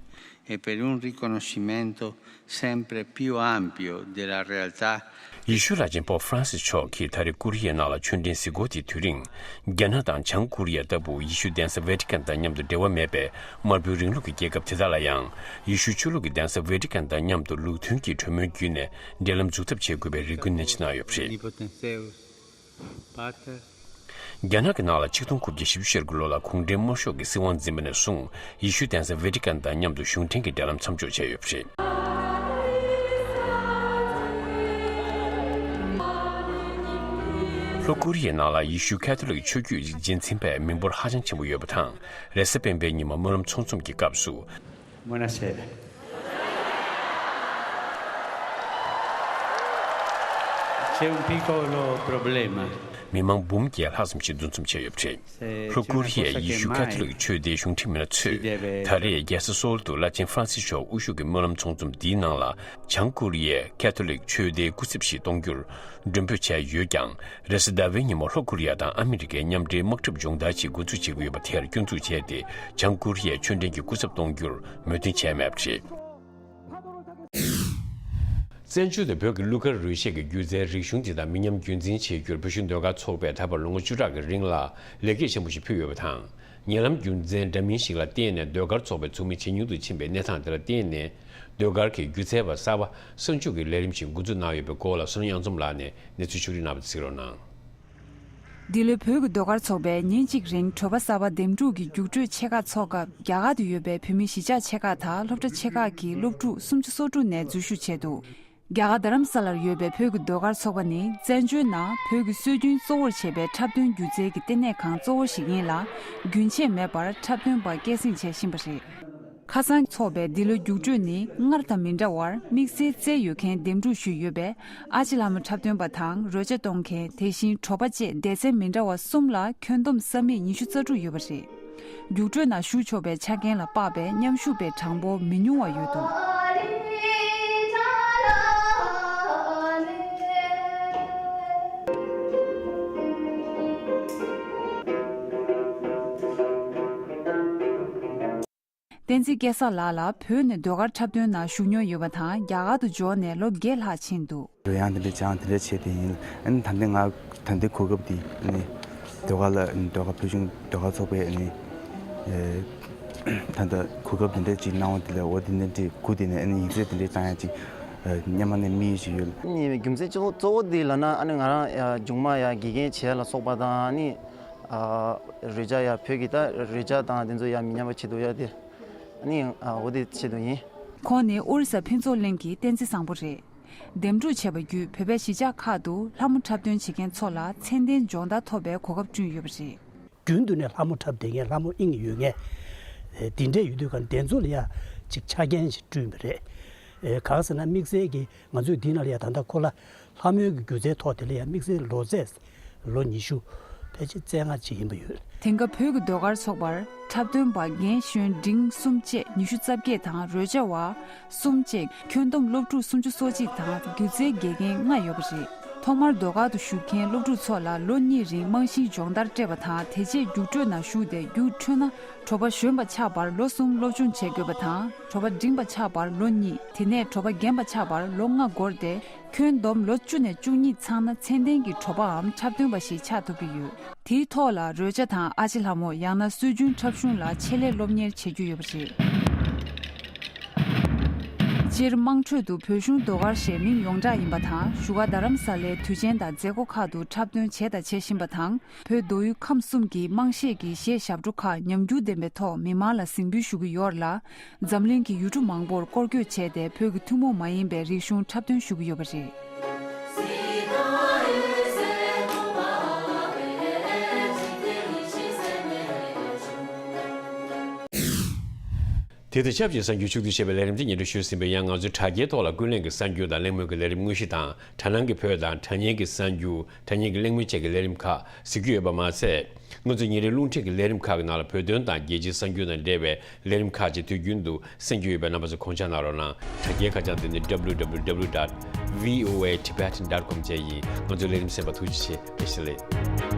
e per un riconoscimento sempre più ampio della realtà. ཡེ་ཤུ་བླ་ཆེན་པོབ་ཧྥ་རན་སིས་མཆོག་གིས་ད་རེས་ཀོ་རི་ཡའི་ནང་ལ་ཆོས་འབྲེལ་གཟིགས་སྐོར་དེའི་དུས་རིང་། རྒྱ་ནག་དང་བྱང་ཀོ་རི་ཡ་ལྟ་བུ་ཡེ་ཤུའི་གདན་ས་ཝེ་ཏི་ཀན་དང་མཉམ་དུ་འབྲེལ་བ་མེད་པའི་དམར་པོའི་རིང་ལུགས་ཀྱི་རྒྱལ་ཁབ་དེ་དག་ལ་ཡང་། ཡེ་ཤུའི་ཆོས་ལུགས་ཀྱི་གདན་ས་ཝེ་ཏི་ཀན་དང་མཉམ་དུ་ལུགས་མཐུན་གྱི་གྲོས་མོལ་བརྒྱུད་ནས་འབྲེལ་ལམ་འཛུགས་ཐབས་བྱེད་དགོས་པའི་རེ་སྐུལ་ནན་ཆེ་གནང་ཡོད་པ་རེད། རྒྱ་ནག་གི་ནང་ལ་ཆིག་སྟོང་དགུ་བརྒྱ་བཞི་བཅུ་ཞེ་དགུ་ལོ་ལ་གུང་ཁྲན་དམར་ཤོག་གི་སྲིད་དབང་འཛིན་པ་ནས་བཟུང་ཡེ་ཤུའི་གདན་ས་ཝེ་ཏི་ཀན་དང་མཉམ་དུ་གཞུང་འབྲེལ་གྱི་འབྲེལ་ལམ་མཚམས་འཇོག་བྱས་ཡོད་པ་རེད། ལྷོ་ཀོ་རི་ཡའི་ནང་ལ་ཡེ་ཤུ་ཁ་ཐོ་ལིག་ཆོས་བརྒྱུད་ཀྱི་སྦྱིན་སྲེག་པའི་མི་འབོར་ཧ་ཅང་ཆེན་པོ་ཡོད་པ་དང་། རེས་གཟའ་སྤེན་པའི་ཉིན་མོ་སྨོན་ལམ་ཚོགས་འཛོམས་ཀྱི་སྐབས་སུ། Buonasera. C'è un piccolo problema. མི་མང་འབུམ་བརྒྱད་ལྷག་ཙམ་ཞིག་འདུ་འཛོམས་བྱས་ཡོད་པ་རེད། ལྷོ་ཀོ་རི་ཡའི་ཡེ་ཤུ་ཁ་ཐོ་ལིག་ཆོས་སྡེའི་གཞུང་འབྲེལ་མི་སྣ་ཚོས་ད་རེས་རྒྱལ་ས་སོལ་དུ་བླ་ཆེན་ཧྥ་རན་སིས་མཆོག་དབུ་བཞུགས་ཀྱི་སྨོན་ལམ་ཚོགས་འཛོམས་འདིའི་ནང་ལ་བྱང་ཀོ་རི་ཡའི་ཁ་ཐོ་ལིག་ཆོས་སྡེའི་སྐུ་ཚབ་ཞིག་གཏོང་རྒྱུར་མགྲོན་འབོད་བྱས་ཡོད་ཀྱང་། རེས་གཟའ་ཟླ་བའི་ཉིན་མོ་ལྷོ་ཀོ་རི་ཡ་དང་ཨ་མི་རི་ཀའི་མཉམ་འབྲེལ་དམག་འཁྲུག་སྦྱོང་བརྡར་ཞིག་འགོ་འཛུགས་བྱེད་ཀྱི་ཡོད་པ་དེར་སྐྱོན་འཛུགས་བྱས་ཏེ། བྱང་ཀོ་རི་ཡས་ཆོས་འབྲེལ་གྱི་སྐུ་ཚབ་གཏོང་རྒྱུར་མོས་མཐུན་བྱས་མེད་པ་རེད། བཙན་བྱོལ་དུ་བོད་ཀྱི་གླུ་གར་རོལ་ཆས་ཀྱི་སྒྱུ་རྩལ་རིག་གཞུང་དེ་དག་མི་ཉམས་རྒྱུན་འཛིན་བྱེད་རྒྱུར་བོད་གཞུང་ཟློས་གར་ཚོགས་པས་ད་བར་ལོ་ངོ་བཅུ་ཕྲག་གི་རིང་ལ་ལེགས་སྐྱེས་ཆེན་པོ་ཞིག་ཕུལ་ཡོད་པ་དང་། ཉེ་ལམ་རྒྱུ་མཚན་འདྲ་མིན་ཞིག་ལ་བརྟེན་ནས་ཟློས་གར་ཚོགས་པའི་ཚོགས་མི་ཇེ་ཉུང་དུ་ཕྱིན་པའི་གནས་སྟངས་དེ་ལ་བརྟེན་ནས། ཟློས་གར་གྱི་སྒྱུ་རྩལ་པ་གསར་པ་གསར་འཇུག་གི་ལས་རིམ་ཞིག་འགོ་འཛུགས་གནང་ཡོད་པའི་སྐོར་ལ་བསོད་ནམས་དབྱངས་འཛོམས་ལགས་ནས་གནས་ཚུལ་ཕྱོགས་སྒྲིག་གནང་བ་གཟིགས་རོགས་གནང་། འདི་ལོའི་བོད་ཀྱི་ཟློས་གར་ཚོགས་པས་ཉིན་གཅིག་རིང་བྲོ་པ་གསར་པ་འདེམས་སྒྲུག་གི་རྒྱུགས་སྤྲོད་ཆེ་ཁག་འཚོགས་སྐབས། རྒྱ་གར་དུ་ཡོད་པའི་བོད་མི་གཞིས་ཆགས་ཆེ་ཁག་དང་སློབ་གྲྭ་ཆེ་ཁག་གི་སློབ་ཕྲུག་སུམ་ཅུ་སོ་དྲུག་ནས་འཛུལ་ཞུགས་བྱས་འདུག་རྒྱ་གར་རྡ་རམ་ས་ལར་ཡོད་པའི་བོད་ཀྱི་ཟློས་གར་ཚོགས་པ་ནི་བཙན་བྱོལ་ནང་བོད་ཀྱི་སྲོལ་རྒྱུན་གཙོ་བོར་བྱས་པའི་འཁྲབ་སྟོན་སྒྱུ་རྩལ་གྱི་ལྟེ་གནས་ཁང་གཙོ་བོ་ཞིག་ཡིན་ལ། རྒྱུན་ཆད་མེད་པར་འཁྲབ་སྟོན་པ་སྐྱེད་སྲིང་བྱེད་བཞིན་པ་རེད། ཁ་སང་ཚོགས་པས་འདི་ལོའི་རྒྱུགས་སྤྲོད་ནི་སྔར་དང་མི་འདྲ་བར་དམིགས་བསལ་རྩལ་ཡོད་མཁན་འདེམས་སྒྲུག་ཞུས་ཡོད་པས། ཨ་ཅེ་ལྷ་མོ་འཁྲབ་སྟོན་པ་དང་རོལ་ཆ་གཏོང་མཁན། དེ་བཞིན་བྲོ་པ་བཅས་སྡེ་ཚན་མི་འདྲ་བ་གསུམ་ལ་ཁྱོན་བསྡོམས་ས་མིག་ཉི་ཤུ་རྩ་དྲུག་ཡོད་པ་རེད། རྒྱུགས་སྤྲོད་ནང་ཞུགས་ཆོག་པའི་ཆ་རྐྱེན་ལ་དཔག་པའི་མཉམ་ཞུགས་པའི་གྲངས་འབོར་མི་ཉུང་བ་ཡོད་འདུག་བསྟན་འཛིན་སྐལ་བཟང་ལགས་ལ་བོད་ནས་ཟློས་གར་འཁྲབ་སྟོན་ནང་ཞུགས་མྱོང་ཡོད་པ་དང་། རྒྱ་གར་དུ་འབྱོར་ནས་ལོ་བརྒྱད་ལྷག་ཕྱིན་འདུག་ལོ་ཡང་དེ་འདྲ་སྦྱངས་དེ་འདྲ་བྱས་ཏེ་ཡིན། ཨ་ནི་ད་ལྟ་ང་ད་ལྟའི་གོ་སྐབས་འདི་ཨ་ནི་ཟློས་གར་ལ་ཨ་ནི་ཟློས་གར་བོད་གཞུང་ཟློས་གར་ཚོགས་པའི་ཨ་ནི་ཨེ་ད་ལྟ་གོ་སྐབས་དེ་འདྲ་ཅིག་གནང་བ་དེ་ལ་འོ་དེ་འདྲ་ཅིག་སྒུག་བསྡད་ནས་ཨ་ནི་ཡིག་ཚད་དེ་འདྲ་བཏང་ཡ་ཅིག་ཨེ་སྔོན་མ་ནས་དམིགས་ཡུལ་ཅིག་ཡོད། ཨ་ནི་རྒྱུ་མཚན་གཙོ་བོ་གཙོ་བོ་དེ་ལབ་ན། ཨ་ནི་ང་རང་ཡ་མཇུག་མ་ཡ་དགེ་རྒན་བྱས་ལ་སོགས་པ་དང་། ཨ་ནི་ཨ་རོལ་ཆ་ཡ་བོད་ཀྱི་ད་རོལ་ཆ་དང་དེ་ཚོ་ཡ་མི་ཉམས་པ་བྱེད་དུ་ཡ་དེ། ཨ་ནི་ཨ་འོ་དེ་ཆེད་དུ་ཡིན། ཁོང་ནི་ཨོ་རི་ས་ཕུན་ཚོགས་གླིང་གི་བསྟན་འཛིན་བཟང་པོ་རེད། འདེམས་སྒྲུག་བྱས་པ་བརྒྱུད་བོད་པའི་གཞིས་ཆགས་ཁག་ཏུ་ལྷ་མོ་འཁྲབ་སྟོན་བྱེད་མཁན་ཚོ་ལ་མཚན་ལྡན་སྦྱོང་བརྡར་ཐོབ་པའི་གོ་སྐབས་བསྐྲུན་ཡོད་པ་རེད། རྒྱུན་དུ་ནས་ལྷ་མོ་འཁྲབ་བསྡད་མཁན། ལྷ་མོ་དབྱིངས་ཡོད་མཁན། ཨེ་དེ་འདྲས་ཡོད་དུས་གང་དེ་ཚོ་ལ་ཡ་ཅིག་ཆ་རྐྱེན་ཞིག་བསྐྲུན་པ་རེད། ཨེ་གང་ཟེར་ན་དམིགས་བསལ་གྱི་ང་ཚོས་འདི་ནང་ལ་ཡ་ད་ལྟ་ཁོ་ལ་ལྷ་མོའི་གི་སྒྱུ་རྩལ་ཐོག་དེ་ལ་ཡ་དམིགས་བསལ་ལོ་ཚད་ལོ་ཉི་ཤུ་ཕལ་ཆེར་རྩ་ལྔ་ཅིག་ཡིན་པ་ཡོད། དེང་སྐབས་བོད་ཀྱི་ཟློས་གར་ཚོགས་པར་འཁྲབ་སྟོན་པ་རྒན་གཞོན་འབྲིང་གསུམ་བཅས་ཉི་ཤུ་རྩ་བརྒྱད་དང་རོལ་ཆ་བ་གསུམ་བཅས་ཁྱོན་བསྡོམས་སློབ་ཕྲུག་སུམ་ཅུ་སོ་གཅིག་དང་སྒྱུ་རྩལ་དགེ་རྒན་ལྔ་ཡོད་པ་རེད། ཐོག་མར་ཟློས་གར་དུ་ཞུགས་མཁན་སློབ་ཕྲུག་ཚོ་ལ་ལོ་གཉིས་རིང་རྨང་གཞིའི་སྦྱོང་བརྡར་སྤྲད་པ་དང་། དེ་རྗེས་རྒྱུགས་སྤྲོད་ནང་ཞུགས་ཏེ་རྒྱུགས་འཕྲོད་ན། བྲོ་པ་གཞོན་པ་ཆགས་པར་ལོ་གསུམ་སློབ་སྦྱོང་བྱེད་དགོས་པ་དང་། བྲོ་པ་འབྲིང་པ་ཆགས་པར་ལོ་གཉིས། དེ་ནས་བྲོ་པ་རྒན་པ་ཆགས་པར་ལོ་ལྔ་འགོར་ཏེ། ཁྱོན་བསྡོམས་ལོ་བཅུ་ནས་བཅུ་གཉིས་ཚང་ན་མཚན་ལྡན་གྱི་བྲོ་པའམ་འཁྲབ་སྟོན་པ་ཞིག་ཆགས་ཐུབ་ཀྱི་ཡོད། དེའི་ཐོག་ལ་རོལ་ཆ་དང་ཨ་ཅེ་ལྷ་མོ། ཡང་ན་སྲོལ་རྒྱུན་འཁྲབ་གཞུང་ལ་ཆེད་ལས་སློབ་གཉེར་བྱེད་རྒྱུ་ཡོད་པ་རེད། སྤྱིར་དམངས་ཁྲོད་དུ་བོད་གཞུང་ཟློས་གར་ཞེས་མིང་ཡོངས་གྲགས་ཡིན་པ་དང་། བཞུགས་སྒར་རྡ་རམ་ས་ལའི་དུས་ཆེན་དང་མཛད་སྒོ་ཁག་ཏུ་འཁྲབ་སྟོན་བྱས་དང་བྱེད་བཞིན་པ་དང་། བོད་མདོ་དབུས་ཁམས་གསུམ་གྱི་དམངས་གཞས་ཀྱི་གཞས་ཞབས་བྲོ་ཁག་ཉམས་འགྱུར་ལྡན་པའི་ཐོག་མི་མང་ལ་གཟིགས་འབུལ་ཞུ་གི་ཡོད་ལ། འཛམ་གླིང་གི་ཡུལ་གྲུ་མང་པོར་སྐོར་སྐྱོད་བྱས་ཏེ་བོད་ཀྱི་ཐུན་མོང་མ་ཡིན་པའི་རིག་གཞུང་འཁྲབ་སྟོན་ཞུ་གི་ཡོད་པ་རེད། དེ་དང་ཆབས་ཅིག་གསར་འགྱུར་ཕྱོགས་བསྡུས་བྱས་པའི་ལས་རིམ་དེ་སྙན་སྒྲོན་ཞུས་ཟིན་པས། ཡང་ང་ཚོའི་དྲ་རྒྱའི་ཐོག་ལ་ཀུན་གླེང་གི་གསར་འགྱུར་དང་གླེང་མོལ་གྱི་ལས་རིམ་དངོས་གཞི་དང་། དྲ་སྣང་གི་བོད་དང་དྲ་བརྙན་གྱི་གསར་འགྱུར། དྲ་བརྙན་གྱི་གླེང་མོལ་བཅས་ཀྱི་ལས་རིམ་ཁག་གཟིགས་རྒྱུ་ཡོད་པ་མ་ཟད། ང་ཚོའི་ཉིན་རེའི་རླུང་འཕྲིན་གྱི་ལས་རིམ་ཁག་གི་ནང་ལ་བོད་དོན་དང་རྒྱལ་སྤྱིའི་གསར་འགྱུར་དང་འབྲེལ་བའི་ལས་རིམ་ཁག་ཅིག་དུས་རྒྱུན་དུ་གསན་རྒྱུ་ཡོད་པས། རྣམ་པ་ཚོས་དགོངས་འཇགས་གནང་རོགས་གནང་། དྲ་རྒྱའི་ཁ་བྱང་དེ་ནི་W W W dot V O A Tibetan dot com བཅས་ཡིན། ང་ཚོའི་ལས་རིམ་གསན་པར་ཐུགས་རྗེ་ཆེ། བཀྲ་ཤིས་བདེ་ལེགས།